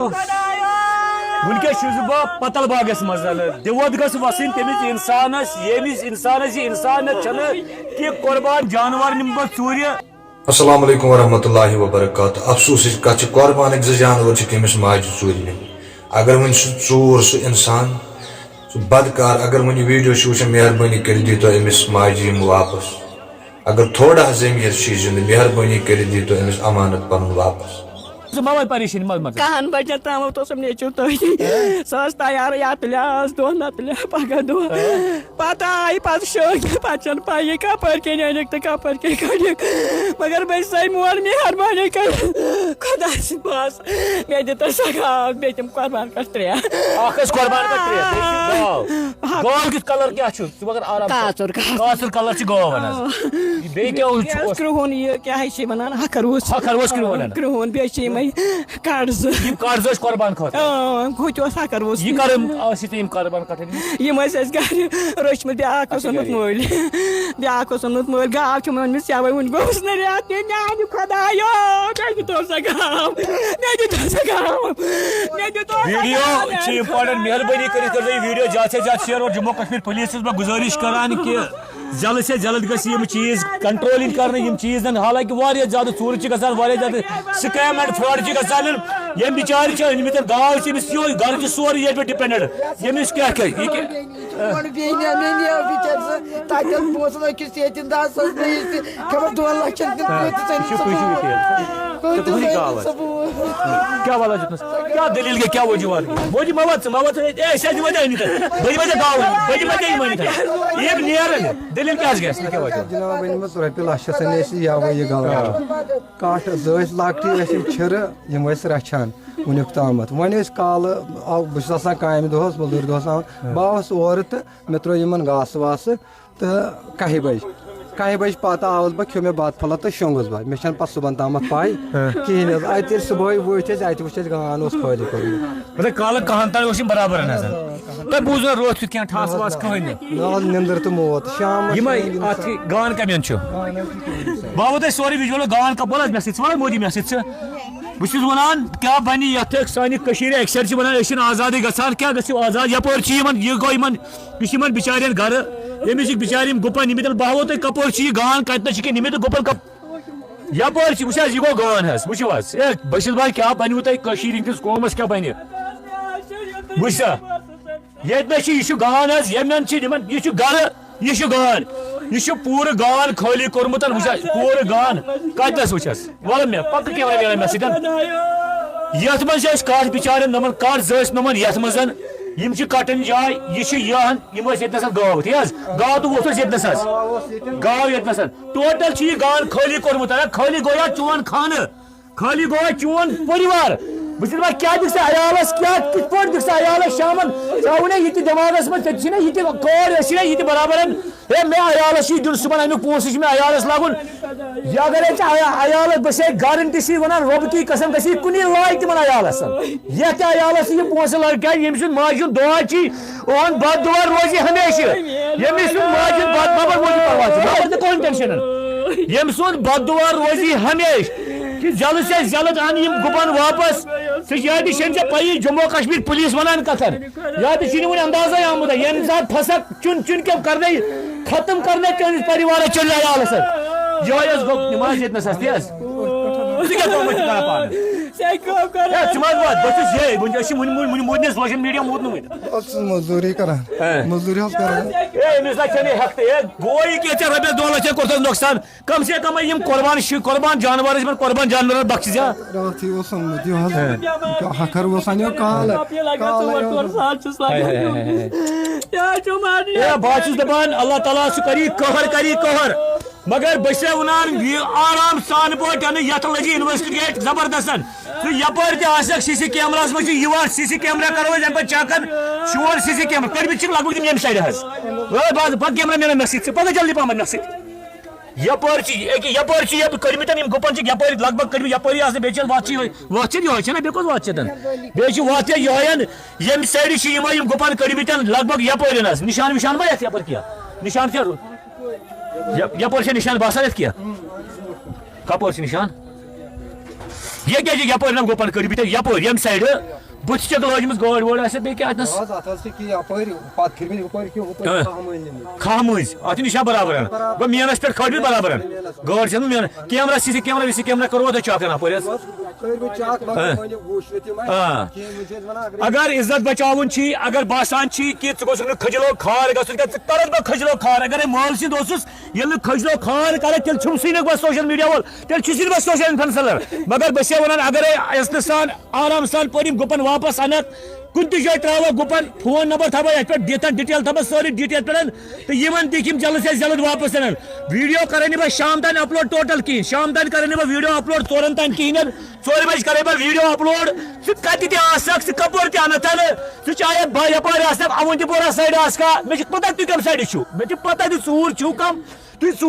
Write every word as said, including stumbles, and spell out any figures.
وٕنکیٚس چھُس بہٕ پتل باغس منٛز۔ دِوت گٔژھ وسٕنۍ تٔمِس انسانس، ییٚمِس انسانس یہِ انسانیت چھنہٕ، کہِ قربان جانور نِمہٕ بہٕ ژوٗرِ۔ السلام علیکم ورحمۃ اللہ وبرکاتہ۔ افسوسٕچ کتھ چھِ، قربانٕکۍ زٕ جانور چھِ تٔمِس ماجہِ ژوٗرِ نِمٕتۍ۔ اگر وۄنۍ سُہ ژوٗر، سُہ انسان، سُہ بدکار، اگر وۄنۍ یہِ ویڈیو چھُ وٕچھان، مہربٲنی کٔرِتھ دیٖتو أمِس ماجہِ یِم واپس۔ اگر تھوڑا ضمیر چھُ زِندٕ، مہربٲنی کٔرِتھ دیٖتو أمِس امانت پنُن واپس۔ ژٕ مہ وَے پریشٲنی منٛز، منٛز۔ کَہَن بَجَن تامَتھ اوسُم نیٚچوٗ تٔتی۔ سُہ ٲس تیارٕے، اَتھ تُلہِ آز دۄہ، نَتہٕ تُلہِ ہا پَگاہ دۄہ۔ پَتہٕ آیہِ پَتہٕ شٲنٛگِتھ، پَتہٕ چھَنہٕ پَیی کَپٲرۍ کِنۍ أنِکھ تہٕ کَپٲرۍ کِنۍ کٔڈِکھ۔ مگر بہٕ چھَسَے مول، مہربٲنی کٔرِتھ خۄداے سٕنٛدِ پاسہٕ، مےٚ دِ تہٕ سۄ گاو، مےٚ تِم قۄربان کَتھ ترٛےٚ۔ اَکھ ٲس قۄربان کَتھ ترٛےٚ، بیٚیہِ چھِ گاو۔ ہَتھ۔ گاو کیُتھ کَلَر کیٛاہ چھُ؟ ژٕ مگر آرام سان۔ کاژُر، کاژُر۔ کاژُر کَلَر چھِ گاو وَنان۔ آ۔ بیٚیہِ کیٛاہ اوس؟ یہِ اوس کرٛہُن، یہِ کیٛاہ چھِ وَنان؟ ہَکھَر اوس۔ ہَکھَر اوس کرٛہُن۔ کرٛہُن، بیٚیہِ چھِ یِمَے کَڑزٕ۔ یِم کَڑزٕ ٲسۍ قۄربان خٲطرٕ؟ آ، ہُتہِ اوس ہَکھَر اوس۔ یہِ کَر ٲسۍ تِم قۄربان کَٹٕنۍ؟ یِم ٲسۍ اَسہِ گَرِ، رٔچھمٕتۍ، بیٛاکھ اوس اچھا، اوٚنمُت گَرِ۔ مٔلۍ۔ بیٛاکھ اوس اوٚنمُت مٔلۍ، گاو چھِ مےٚ أنمٕژ یَوَے، وُنہِ گوٚوُس نہٕ رٮ۪تھ تہِ، میٛانہِ خۄدایو، مےٚ دیُتو سۄ گاو، مےٚ دیُتو سۄ گاو، مےٚ دیُتو سۄ ویڈیو گاو، چھِ important، مہربٲنی کٔرِتھ کٔرۍزیو یہِ ویڈیو زیادٕ سے زیادٕ share اور جموں کشمیر پولیس چھُس بہٕ گُزٲرِش کران کہِ جلد سے جلد گژھِ یِم چیٖز control یِن کرنہٕ، یِم چیٖز زَن حالانکہِ واریاہ زیادٕ ژوٗرٕ چھِ گژھان، واریاہ زیادٕ scam and fraud چھِ گژھان، یِم بِچارِ چھِ أنمٕتۍ گاو چھِ أمِس یِہوٚے گرٕ چھِ سورُے ییٚتہِ پٮ۪ٹھ dependent، ییٚمِس کیٛاہ کھیٚیہِ، یہِ کیٛاہ؟ بیٚیہِ نِیو مےٚ نِیو بِچٲرۍ سُہ تَتٮ۪ن پونٛسہٕ لٔگِس ییٚتٮ۪ن دَہ ساس بیٚیِس تہِ خبر دۄن لَچھَن تِم کۭتِس أنِس ژٕ بوٗز؟ کۭتِس أنِس ژٕ بوٗز؟ کیٛاہ وَلہٕ دیُتنَس؟ کیٛاہ دٔلیٖل گٔے؟ کیٛاہ وجوٗہات گٔے؟ بہٕ دِمہٕ وَتھ ژٕ، مَہ وَتھ ژٕ، ہے، أسۍ حظ دِمو ژےٚ أنِتھ۔ بہٕ دِمے ژےٚ گاوٕ، بہٕ دِمے ژےٚ یِم أنِتھ۔ یِم نیرَن۔ دٔلیٖل کیٛاہ حظ گٔے اَسہِ؟ کیٛاہ وجوٗہات؟ جِناب أنۍ مٕژ رۄپیہِ لَچھَس أنۍ اَسہِ یَوَے یہِ گاو۔ آ۔ کَٹھ زٕ ٲسۍ لۄکٹی، ٲسۍ یِم چھِرٕ، یِم ٲسۍ رَچھان وٕنیُک تامَتھ۔ وۄنۍ ٲسۍ کالہٕ، آو، بہٕ چھُس آسان کامہِ دۄہَس، مٔزوٗرۍ دۄہَس آوُن۔ بہٕ آوُس اورٕ تہٕ مےٚ ترٛٲو یِمَن گاسہٕ واسہٕ تہٕ کَہہِ بَجہِ، کَہہِ بَجہِ پَتہٕ آوُس بہٕ، کھیوٚو مےٚ بَتہٕ پھوٚلہ تہٕ شۄنٛگُس بہٕ۔ مےٚ چھَنہٕ پَتہٕ صُبحن تامَتھ پَے کِہیٖنۍ حظ۔ اَتہِ ییٚلہِ صُبحٲے ؤتھۍ أسۍ، اَتہِ وٕچھ اَسہِ گان اوس خٲلی کوٚرمُت۔ مطلب کالہٕ کَہَن تام اوس یِم برابر حظ۔ تۄہہِ بوٗزوٕ نہ رٲتھ کیُتھ کینٛہہ ٹھاس واس کٕہٕنۍ نہٕ؟ نہ حظ، نِندٕر تہٕ موت۔ شام یِمَے اَتھ گان کَمٮ۪ن چھُ؟ بہٕ ہاوو تۄہہِ سورُے visual گان کَپٲرۍ حظ مےٚ سۭتۍ، ژٕ وَن حظ مودی مےٚ سۭتۍ ژٕ۔ بہٕ چھُس وَنان، کیٛاہ بَنہِ یَتھ سانہِ کٔشیٖرِ؟ اَکثر چھِ وَنان، أسۍ چھِنہٕ آزادٕے گژھان۔ کیٛاہ گٔژھِو آزاد؟ یَپٲرۍ چھِ یِمَن، یہِ گوٚو یِمَن، یہِ چھِ یِمَن بِچارٮ۪ن گَرٕ، ییٚمِس چھِ بِچارٮ۪ن گُپَن نِمٕتۍ۔ بہٕ ہاوو تۄہہِ کَپٲرۍ چھِ یہِ گان، کَتہِ نَس چھِ کِنہٕ نِمٕتۍ تہٕ گُپَن کَپ-، یَپٲرۍ چھِ، وٕچھ حظ، یہِ گوٚو گان حظ، وٕچھِو حظ۔ ہے، بٔشیٖر بھاے، کیٛاہ بَنِوٕ تۄہہِ کٔشیٖرِ ہِنٛدِس قومَس کیٛاہ بَنہِ؟ وٕچھ سا، ییٚتہِ نَس چھِ، یہِ چھُ گان حظ، ییٚمٮ۪ن چھِ، یِمَن، یہِ چھُ گَرٕ۔ یہِ چھُ گان، یہِ چھُ پوٗرٕ گان خٲلی کوٚرمُت، وٕچھ حظ، پوٗرٕ گان۔ کَتہِ نَس وٕچھ حظ؟ وَلہٕ مےٚ، پَکہٕ کیمرہ ویمرہ مےٚ سۭتۍ۔ یَتھ منٛز چھِ اَسہِ کَٹھ بِچارٮ۪ن نِمَن، کَٹھ زٕ ٲسۍ نِمَن یَتھ منٛز، یِم چھِ کَٹٕنۍ جاے، یہِ چھُ یِہَن، یِم ٲسۍ ییٚتہِ نَس گاو، تی حظ؟ گاو تہٕ ووٚتھ اوس ییٚتہِ نَس حظ۔ گاو ییٚتہِ نَس۔ Total چھُ یہِ گان خٲلی کوٚرمُت، اَگر خٲلی گوٚو یا چون خانہٕ۔ خٲلی گوٚو چون پٔریوار۔ بہٕ چھُس دَپان، کیٛاہ دِکھ ژٕ عیالَس، کیٛاہ، کِتھ پٲٹھۍ دِکھ ژٕ عیالَس شامَن؟ ژےٚ آوُے نا یہِ تہِ دٮ۪ماغَس منٛز، ژےٚ تہِ چھُے نا یہِ تہِ کورِ ٲسی نا یہِ تہِ برابر۔ ہے، مےٚ عیالَس چھُے دیُن صُبحن، اَمیُک پونٛسہٕ چھُ مےٚ عیالَس لاگُن۔ یہِ اگر ہے ژےٚ عیا-، عیالَس، بہٕ چھُسے guarantee سۭتۍ وَنان، رۄبہٕ کی قسم گژھی کُنی لایہِ تِمَن عیالَس۔ یَتھ تہِ عیالَس یہِ پونٛسہٕ لَگہِ، کیٛازِ ییٚمۍ سُنٛد ماجہِ ہُنٛد دُعا چھُے، اُہُنٛد بد دُعا روزِ ہمیشہِ۔ ییٚمہِ سُنٛد ماجہِ ہُنٛد بد، مَہ بَر موٗجوٗب پَرواے ژٕ، مَہ بَر ژٕ کٕہٕنۍ tension۔ ییٚمہِ سُنٛد بد دُعا روزِ ہمیشہِ۔ کہ جلد سے جلد ان یِم گُپن واپس۔ ژےٚ چھِ یاد، یہِ چھَنہٕ ژےٚ پَیی، جموں کشمیر پولیس وَنان کَتھن۔ یاد، یہِ چھُنہٕ وُنہِ اندازے آمُت۔ ییٚمہِ ساتہٕ پھسک چُن چُن کیٛاہ کرنے، ختم کرنے چٲنِس پریوارس، چٲنِس عیالس۔ یِہوٚے حظ گوٚو نماز ییٚتہِ نَس حظ، تی حظ۔ ژٕ کیٛاہ کٲمہ چھُکھ کران پانہٕ؟ ژےٚ کٲم کر۔ ہے، ژٕ مہ حظ وات، بہٕ چھُس یِہوٚے، وٕنہِ، أسۍ چھِ وٕنہِ، وٕنہِ، وٕنہِ، وٕنہِ نہٕ أسۍ لوشن میٖڈیا موٗدنُے وٕنہِ۔ بہٕ چھُس مٔزوٗری کران۔ ہے۔ مٔزوٗری حظ کران۔ ہے، أمِس نہ چھَنہٕ ہٮ۪کتھٕے۔ ہے، گوٚو یہِ کہِ ژےٚ رۄپیَس دۄن لَچھَن کوٚرتھَس نۄقصان۔ کم سے کم یِم قربان شِ-، قربان جانور ٲسۍ یِمن قربان جانورن بخشِتھ یا۔ راتھٕے اوس سوٚنمُت یہِ حظ۔ ہہ۔ ہکھر اوس اَنیو کالہٕ۔ رۄپیہِ لگان کالہٕ ژور ژور ساس چھُس لگان۔ ہاے، ہاے، ہاے، ہاے۔ کیٛاہ چھُ ماننہِ؟ ہے، بہٕ حظ چھُس دَپان، اللہ تعالیٰ سُہ کری قہر، کری قہر۔ مگر بہٕ چھُسے وَنان، یہِ آرام سان پٲٹھۍ اَنہٕ، یَتھ لٔجی investigate زبردستن۔ ژٕ یَپٲرۍ تہِ آسَکھ سی سی کیمراہَس منٛز چھِ یِوان، سی سی کیمرا کَرو أسۍ اَمہِ پَتہٕ check۔ چون سی سی کیمرا کٔرمٕتۍ چھِکھ لگ بگ تِم ییٚمہِ side حظ۔ ہے، بَس، پَکھ کیمرا مینَن مےٚ سۭتۍ، ژٕ پَکھ جلدی پَہمَتھ مےٚ سۭتۍ۔ یپٲرۍ چھِ، أکہِ یپٲرۍ چھِ یہِ کٔڑمٕتٮ۪ن، یِم گُپن چھِکھ یپٲرۍ لگ بگ کٔڑمٕتۍ، یپٲری آسہٕ نہٕ، بیٚیہِ چھِ وَتھ چھِ یِہوٚے، وَتھ چھِ یِہوٚے، چھَنہ بیٚیہِ کۄس وَتھ چھِ تَتٮ۪ن؟ بیٚیہِ چھِ وَتھ یا یِہوٚے، ییٚمہِ سایڈٕ چھِ یِمو یِم گُپن کٔڑمٕتٮ۪ن لگ بگ یپٲرۍ حظ، نِشان وِشان ما یَتھ یپٲرۍ کینٛہہ؟ نِشان چھا، یَ-، یپٲرۍ چھا نِشان باسان یَتھ کینٛہہ؟ کپٲرۍ چھِ نِشان؟ یہِ کیٛازِ یَپٲرۍ نہ گُپَن کٔرِو بہٕ تیٚلہِ یَپٲرۍ ییٚمہِ سایڈٕ؟ بُتھِ چھَکھ لٲجمٕژ گٲڑۍ وٲڑۍ آسہِ بیٚیہِ کیٛاہ اَتنَس؟ نہ حظ، اَتھ حظ چھِ کہِ یَپٲرۍ پَتہٕ کھِرمٕتۍ ہُپٲرۍ کہِ ہُپٲرۍ ہاں۔ کَہہ مٔنٛزۍ نِمٕتۍ۔ کھاہ مٔنٛزۍ، اَتھ چھِ نِشان برابر اَنان۔ گوٚو مینَس پٮ۪ٹھ کھٲلِو برابر اَنان۔ گٲڑۍ چھَنہٕ مینَس۔ Camera, C C camera, V C camera کَرو اَتھ چَک اَنان پٲرِس۔ کٔرۍ مٕتۍ چَک، مگر وۄنۍ وٕچھ نہٕ تِم اَسہِ۔ آ۔ کینٛہہ وٕچھ اَسہِ وَنان اَگرَے اگر عزت بچاوُن چھی، اگر باسان چھی کہ ژٕ گوٚژھ نہٕ کھجلو کھار گژھُن کینٛہہ، ژٕ کَرَتھ بہٕ کھجلو کھار؟ اگرے مٲلۍ سٕنٛدۍ اوسُس، ییٚلہِ نہٕ کھجلو کھار کَرَکھ، تیٚلہِ چھُم سٕے نہٕ بہٕ سوشل میڈیا وول، تیٚلہِ چھُس نہٕ بہٕ سوشل انفلوئنسر۔ مگر بہٕ چھسے وَنان، اگرے عزتہٕ سان، آرام سان پٲٹھۍ یِم گُپن واپس اَنَکھ، کُنہِ تہِ جایہِ ترٛاوَکھ گُپن، فون نمبر تھاوَے یَتھ پٮ۪ٹھ، ڈیٹہٕ ڈیٹیل تھاوَے سٲرٕے ڈیٹیل پٮ۪ٹھ، تہٕ یِمن دِکھ یِم جلد سے جلد واپس اَنَن۔ ویڈیو کَرے نہٕ بہٕ شام تام اپلوڈ ٹوٹل کِہیٖنۍ، شام تام کَرے نہٕ بہٕ ویڈیو اپلوڈ ژورَن تام کِہیٖنۍ۔ ژورِ بجہِ کرے بہٕ ویڈیو اپلوڈ۔ ژٕ کتہِ تہِ آسکھ، ژٕ کپٲرۍ تہِ انتھ انہٕ، ژٕ چاہے بہ-، یپٲرۍ آسکھ، اونتی پورہ سایڈ آسکھا، مےٚ چھِ پتہ تُہۍ کمہِ سایڈٕ چھِو، مےٚ چھِ پتہ تُہۍ ژوٗر چھِو کم، تُہۍ ژوٗر